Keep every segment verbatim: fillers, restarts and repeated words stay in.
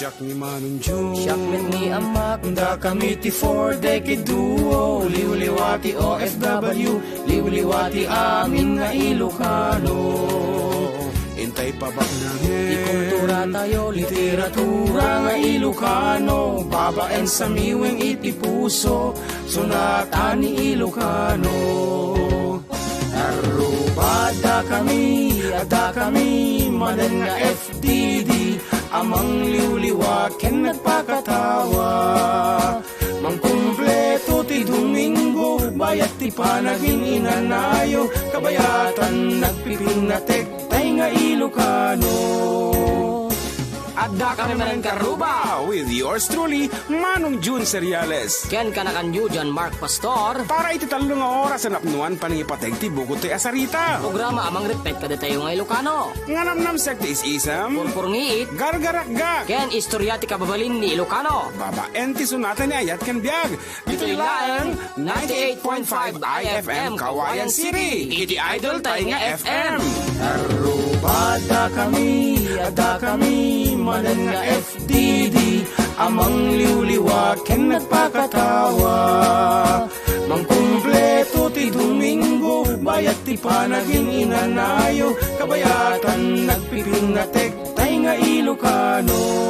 Siak ni Manong Jun. Siak met ni Ammak. Dakami ti Four Decade Duo. Liwliwa ti O F W. Liwliwa ti amin nga Ilocano. Intay pabaknangen ti kulturatayo, literatura nga Ilocano. Babaen sa miweng iti puso, sunatan ni Ilocano. Aruba, addakami, addakami manen nga F D D a mangliwliwa ken nagpakatawa. Mangkumpleto ti Domingo, bayat ti panagin-inanayo, kabayatan nagpipinnatek tay nga Ilocano. Addakami manen, Karuba, with yours truly, Manong Jun Seriales. Ken kanakanyo, John Mark Pastor. Para iti tallo nga oras a napnuan panangipateg ti bukod tay a sarita. Programa a mangripet kadatayo nga Ilocano. Nga namnamsek ti is-isem. Purpurngiit. Gargarakgak. Ken istorya ti kababalin ni Ilocano. Babaen ti sunatan ni ayat ken biag. Ditoy laeng ninety-eight point five I F M Kawayan City. Iti idol tay nga F M. Aruba, addakami, addakami manen nga F D D a mangliwliwa ken nagpakatawa. Mangkumpleto ti Domingo, bayat ti panagin-inanayo, kabayatan nagpipinnatek tay nga Ilocano.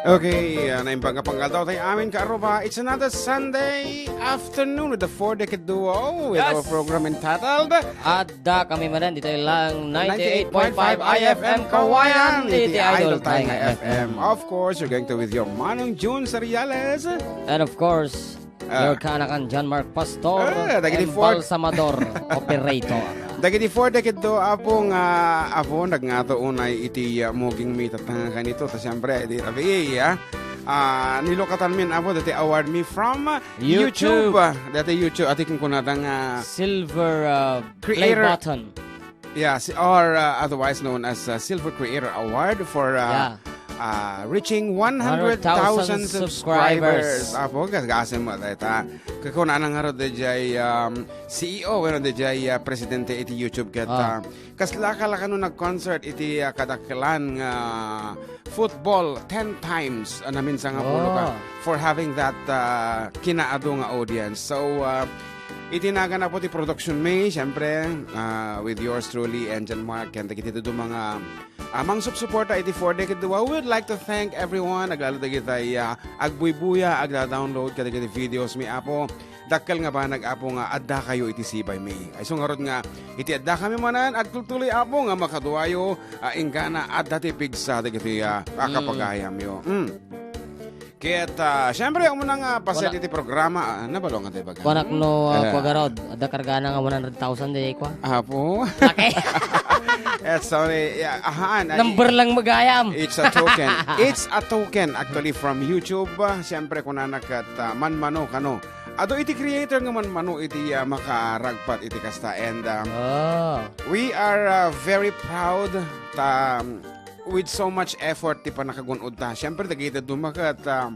Okay, uh, naimbag nga panggaldaw tay amin, Karuba. It's another Sunday afternoon with the Four Decade Duo with our Yes. program entitled Addakami manen ditoy laeng ninety-eight point five I F M Kawayan, iti idol tay nga F M. Of course, you're going to with your Manong Jun Seriales. And of course, Ah. your kaanakan, John Mark Pastor, Ah, dagiti four embalsamador, operator. Dagiti four decade to, Apo, nga, Apo, nagngato unay iti, ah, muging mi tatanga kanito. Ta siyempre, di tabi, ah. Ah, nilukatanmin, Apo, dati award mi from, ah, YouTube. YouTube. Ah, dati YouTube, ati kung kunada nga Silver, ah, play Creator. button. Yeah, si-, or, uh, otherwise known as, uh, Silver Creator Award for, uh, Yeah. uh, reaching one hundred thousand Hundred thousand subscribers. subscribers. Apo, gas-, gasem mo dayta. Kakuna na nga ro dayjay, um, C E O, wenno dayjay, uh, presidente iti YouTube ket, Ah. uh, kasla ka la kano nag-concert iti, uh, kadakkelan nga football ten times, uh, naminsan nga pulo ka Oh. for having that, uh, kinaadu nga audience. So, uh, Iti nagan, Apo, ti production mi, siyempre, ah, with yours truly, and John Mark, ken dagiti dadduma nga, ah, mangsupsuporta iti Four Decade Duo. We would like to thank everyone, aglalo dagiti, ah, agbuybuya, agda-download kadagiti videos mi, Apo. Dakkel nga banag, Apo, nga addakayo iti sibay mi. Ay, so ngarud nga, iti addakami manen, agtultuloy, Apo, nga makaduayo, ah, inggana adda ti pigsa dagiti, ah, Mm. kapagayamyo. Mm. Ket, ah, siyempre, umuna nga paset Wala. iti programa, ah, nabalongan tayo baga. Kunak no, ah, Eh. kuagarod, adda kargana nga one hundred thousand di kwa. Apo. Okay. Eh, sorry. Yeah, ahaan, ah, Number lang magayam. It's a token. It's a token, actually, from YouTube. Ah, siyempre, kunana ket, ah, manmano kano. Adu iti creator nga manmano iti, ah, makaragpat iti kasta. And, ah, Oh. we are, ah, very proud ta, with so much effort ti pannakagun-odta. Siyempre, dagiti dadduma ket, ah,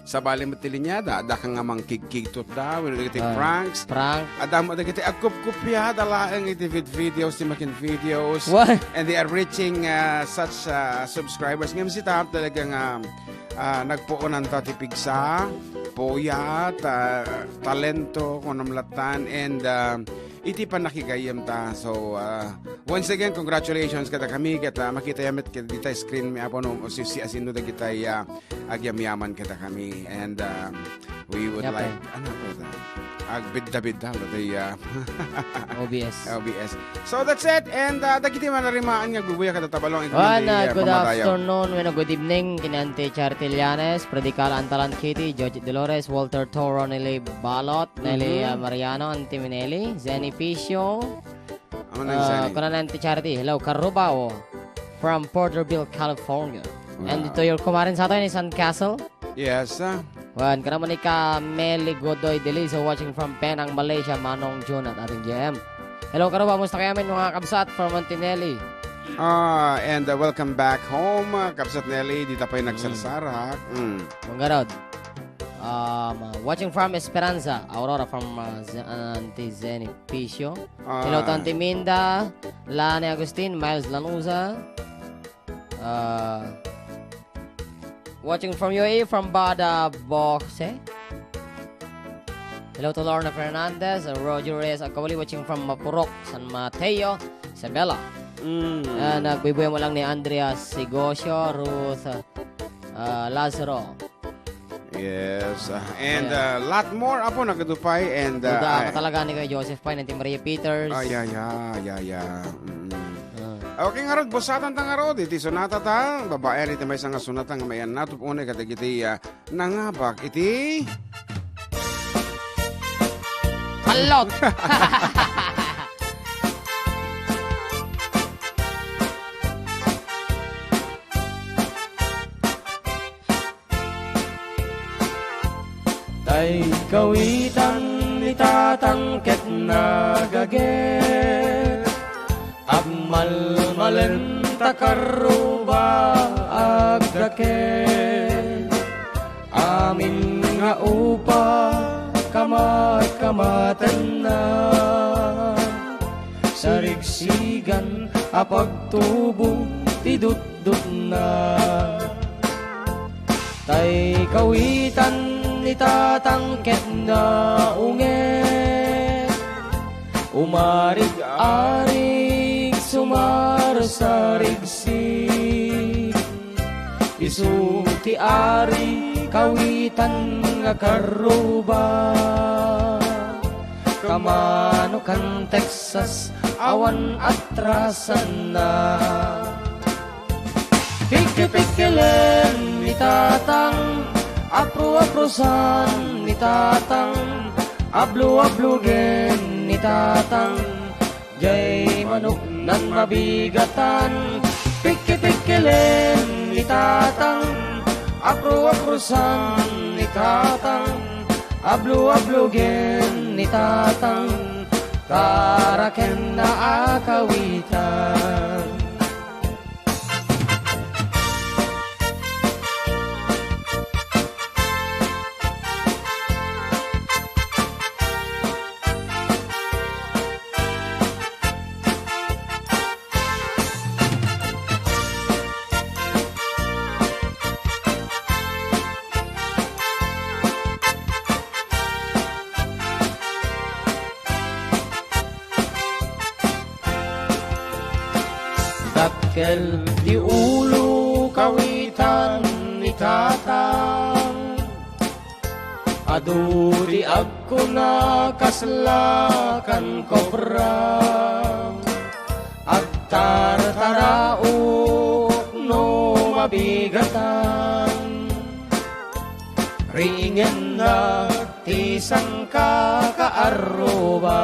sabali met ti linyada, adda ka nga mangkigkigtotda, wenno dagiti Ah, pranks. prank. Adda met dagiti agkupkopiada laeng iti vid-, videos, ti makin videos. What? And they are reaching, ah, such, ah, subscribers. Ngem sita, talaga nga, ah, nagpuonanta ti pigsa, puyat, ah, talento, kunam lattan, and, ah, iti pannakigayamta. So, ah, once again, congratulations kadakami ket, ah, makitayam met ket dita screen mi, Apo, no, si, si asino dagitay, ah, agyamyaman kadakami. And, um, we would Yep, like, eh. ano po ta? Agbidda-bidda, dagitay, ah, O B S. O B S. So, that's it. And, ah, dagiti manarimaan nga agbubuya kada tabalong, Wan, ah, ah, good pamadayaw. afternoon, wenno good evening, ken Auntie Charity Llanes, Predicala Antalan Kitty, George Dolores, Walter Toro, Nelly Balot, Nelly, Mhm. ah, Mariano, Auntie Minelli, Zenny Picio. Amo na ni Ah, Zenny. Kuna na Auntie Charity, hello, Karubao from Porterville, California. And Wow. to your kumarin sa atin, ni Sandcastle. Yes, ah. Wan, kuna mo ni ka Meli Godoy Delizo watching from Penang, Malaysia, Manong Jun at Ating J M. Hello, Karuba. Musta kayamin, mga kabsat from Auntie Nelly? Ah, and, uh, welcome back home, uh, Kabsat Nelly. Dita pay Mm. nagsarsara. Mm. Manggarod. Um, uh, watching from Esperanza, Aurora from, uh, Z-, Auntie Zenny Picio. Ah. Hello to Auntie Minda, Lani Agustin, Miles Lanuza. Uh, watching from U A E, from Bada Bose. Hello to Lorna Fernandez, uh, Roger Reyes Agkawali, watching from Mapurok, San Mateo, Isabela. Mm. Uh, nagbuybuyam lang ni Andrea Sigosio, Ruth, uh, Lazaro. Yes, ah, and, Ayan. ah, lot more, apo, nagadu pay, and, ah, Duda ay. ka talaga ni Kuya Joseph pay, ni Maria Peters. Ay, ay, ay, ay, ay. Mm. Ah. Okay, ngarud, busatan ta ngarud, iti sonata ta, babaen iti maysa nga sonata nga mayan natup unay kadagiti, ah, nangabak iti Kalot! Tay kawitan ni Tatang ket nagaget. Agmalmalen ta karruba agdaket. Amin nga upa kamat-kamatenna. Sarigsigan a pagtubo ti dutdutna. Tay kawitan ni Tatang ket naunget. Umarig-arig sumarsarigsik. Isu ti ari kawitan nga karruba. Kamano kan Texas awan atrasanna. Pikipikkilen ni Tatang, apruaprusan ni Tatang, abluablugen ni Tatang, jay manok nan mabigatan. Pikipikkilen ni Tatang, apruaprusan ni Tatang, abluablugen ni Tatang, tarakenna a kawitan. Dakkel ti ulo kawitan ni Tatang. Adu ti agkuna kasla kan kobra. Agtartaraok no mabigatan. Riingenna ti sangkakaarruba.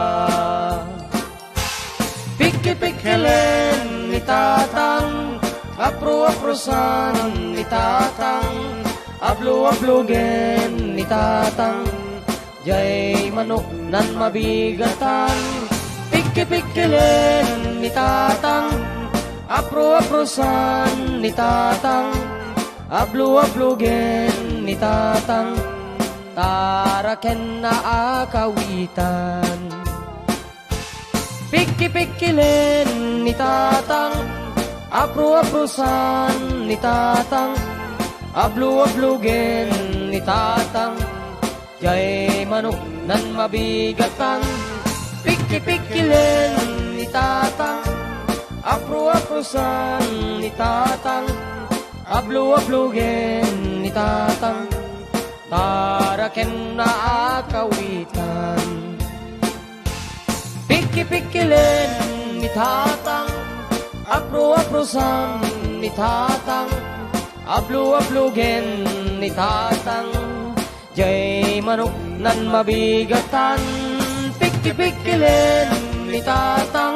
Pikipikkilen ni Tatang, apruaprusan ni Tatang, abluablugen ni Tatang, jay manok nan mabigatan. Pikipikkilen ni Tatang, apruaprusan ni Tatang, abluablugen ni Tatang, tarakenna a kawitan. Pikipikkilen ni Tatang, apruaprusan ni Tatang, abluablugen ni Tatang, jay manok nan mabigatan. Pikipikkilen ni Tatang, apruaprusan ni Tatang, abluablugen ni Tatang, tarakenna a kawitan. Pikipikkilen ni Tatang, apruaprusan ni Tatang, abluablugen ni Tatang, jay manok nan mabigatan. Pikipikkilen ni Tatang,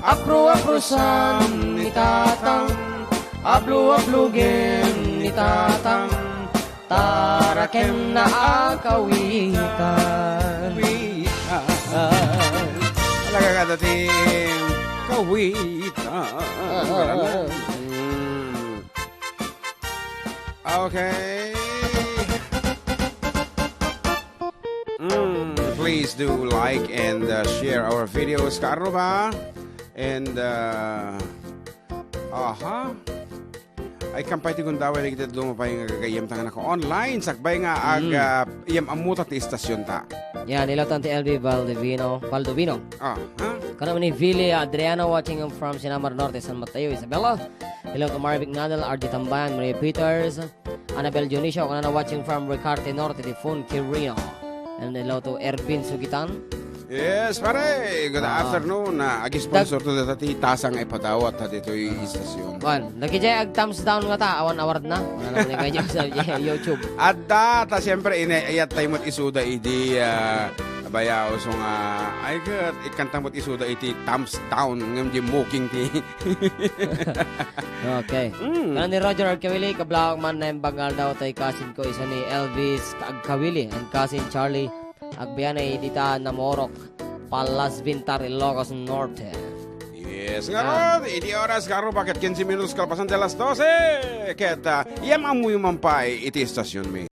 apruaprusan ni Tatang, abluablugen ni Tatang, tarakenna a kawitan. Ala, Kagadating kawitan. Mm. Okay. Mm, please do like and, uh, share our videos, kaarruba. And, uh, aha. Ay, kampay ti gundaway dagiti dadduma pay nga gagayyem ta nga naka-online. Sakbay nga ag, Mm. ah, iyam-ammuta ti istasionta. Yan, ilaw tan ti L B Baldovino. Baldovino. Ah, ha? Kanami ni Vili Adriano, watching from Sinamar Norte, San Mateo, Isabela. Hello to Marvic Nadal, R J Tambayan, Maria Peters, Annabel Dionisio, kanana watching from Recarte Norte, Difon Quirino. And hello to Ervin Sugitan. Yes, pare. Good Ah. afternoon. Ah, agi-sponsor to data ti tasa nga ipadawat ha ditoy istasyon. Wan, dagiti agthumbs down ngata, awan award na. Wala na kayo sa YouTube. Adda, ta siyempre, ine-, iyat tayo mo't isuda idi, ah, bayaw, so nga, ay, ket, ikanta mo't isuda iti thumbs down, ngem di muking ti. Okay. Mm. Kanan ni Roger Arcavili, kablawak man na yung bangal daw tay kasin ko, isa ni Elvis Agkawili, and kasin Charlie Agbianay, dita Namorok, Palas Vintar, Ilocos Norte. Yes, nga Ah. ron, idi oras, kaarruba ket quince minutos kalpasan de las doce. Ket, ah, iyam-ammoyo man pay iti istasyon mi.